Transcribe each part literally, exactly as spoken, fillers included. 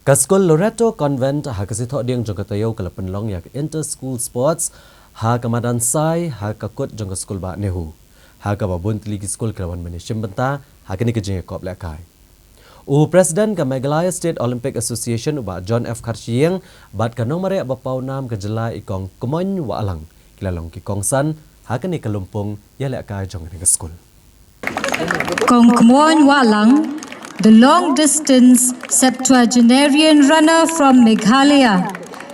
Ka skul Loreto Convent ha ka Sngi Thohdieng jong ka taïew ka la pynlong ïa ka Inter School Sports ha ka madan Sai ha ka kut jong ka skul bah NEHU, ha kaba bun tylli ki skul ki la wan ban ïashim bynta ha kane ka jingïakop lehkai. U President ka Meghalaya State Olympic Association u bah John F Kharshiing bad ka nongmareh ba pawnam ka jylla i Kong Kmoin Wahlang ki la long ki kongsan ha kane ka lympung ïalehkai jong kane ka skul. Kong Kmoin Wahlang, the long distance septuagenarian runner from Meghalaya,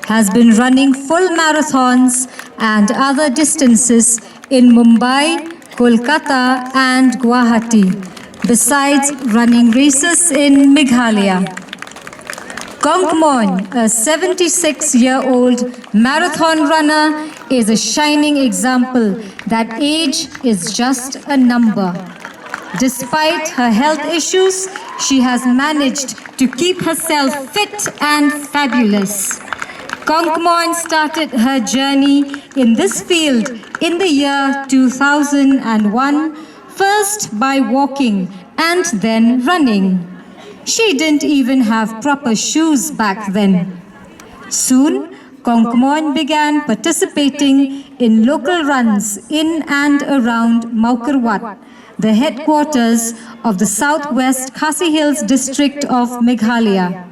has been running full marathons and other distances in Mumbai, Kolkata, and Guwahati, besides running races in Meghalaya. Kong Kmoin, a seventy-six year old marathon runner, is a shining example that age is just a number. Despite her health issues, she has managed to keep herself fit and fabulous. Kong Kmoin started her journey in this field in the year two thousand and one, first by walking and then running. She didn't even have proper shoes back then. Soon, Kong Kmoin began participating in local runs in and around Mawkyrwat, the headquarters of the Southwest Khasi Hills district of Meghalaya.